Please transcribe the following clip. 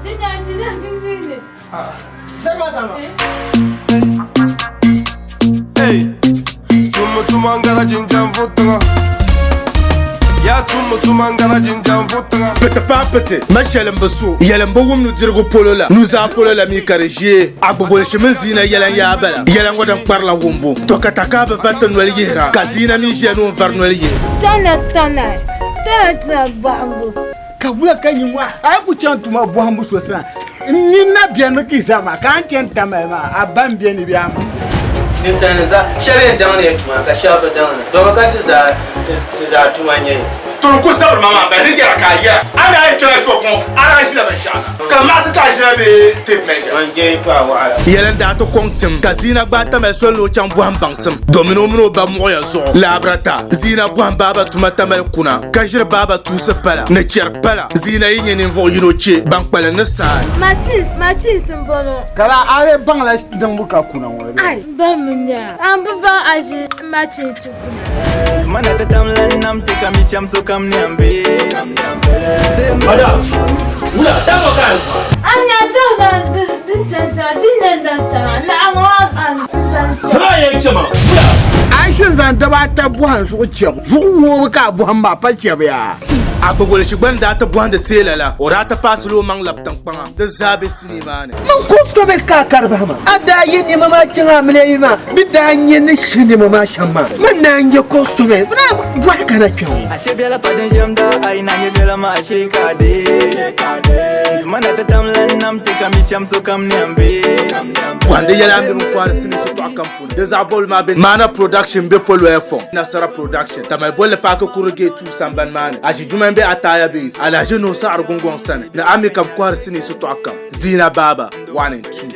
Di nya ti na ni. Tumu tuma n-gana jinjam vutiŋa. Yaa tumu tuma n-gana jinjam vutiŋa. Piti paai piti, ma shɛli m-bi so, yɛli m-bi wum nudirigu polo la, nuzaa polo la mi ka di ʒee. A gbugolisi mini ziina yɛla n-yaa bala. Yɛla ŋɔ din kparila wumbu. Tɔ ka takaa bi vari ti noli yihira, ka ziina mi ʒiya ni o ni vari noli yihi. Tana tana, tana tana bɔhimbu. Ka wula ka nyin ŋɔ a yi ku chaŋ tuma bɔhimbu so sani, n nini na benimi ka yi zaa maa, ka a ni chani Tamale maa, a ba m-beni bee a ma m-beni? Ninsalinima zaa, shɛba yɛn daŋ ni ya tuma ka shɛba bi daŋ ni, domi ka ti zaa tuma n-nyɛ ya. Tɔn ku zabiri ma maa, bɛ ni yɛra ka a yɛra, a ni a yi kpɛla shop ŋɔ, a daa ʒila binshɛɣu na, ka maɣisi ka a ʒila bee tape measure? Ban je yɛtɔɣa waɣila. Yɛli n-daa ti kɔŋ tim, ka Ziina gbaai Tamale soli ni o chaŋ bɔhim baŋsim, domin o mini o ba muɣiya zuɣu. Laabirata, Ziina bɔhim baaba tuma Tamale kuna. Ka ʒiri baaba tuusi pala ni chɛri pala Ziina yi nyɛ ninvuɣ yino che ban kpalim ni saai. Machins, machins m-bɔŋɔ. Ka la a lee baŋla niŋbu ka kuna ŋɔ bee? Ai, ba mi nya. A bi baŋ a ʒi machins kuna. Mana ti tam lan nam ti ka mi shɛm sokam ni ambe. Madam, wula, taba ka a yi bɔra? A nya zaŋ din chani shɛŋa, din nyɛ dan tana, naɣiŋ maa n-zaŋ shɛli. Zaa yɛn chɛ ma, wula. A yi shiri zaŋ daba ata bɔhim zuɣu chɛbu, zuɣu woobu ka a bɔhim maa pa chɛbu yaa. Agbogbolisi gba ni daa ti bɔhindi teela la, o daa ti paasila o maŋ labi tiŋkpaŋa. Di zaa be sinii maa ni. Niŋ customers ka a kari bahi maa. A daa ye nɛma maa chaŋ amiliya yili maa bɛ daa nya ni she nɛma maa shɛm maa. Man naa n-nyɛ customers bɛ daa bɔhi kana kpe ŋɔ. Ashe biɛla pa din ʒɛmda, a yi na nyɛ biɛla maa shee ka a deei. Mana ti tam lan nam ti ka mi shɛm sokam ni ambe. Bɔhindi yɛla a miri n-kɔhiri sinii shitɔɣu kam puuni. Di zaɣ bɔbili maa be Maana Production be Poloya fɔŋ, Nasara Production, Tamale Bolli Paaki Kurili Gate 2 sambani maa ni, Aʒi Juma m-be Ataaya Base, Alhaji Nuhu Saɣiri Gungɔŋ sani, ni Ami ka bɛ kɔhiri sinii shitɔɣu kam, Ziina Baaba 1 and 2.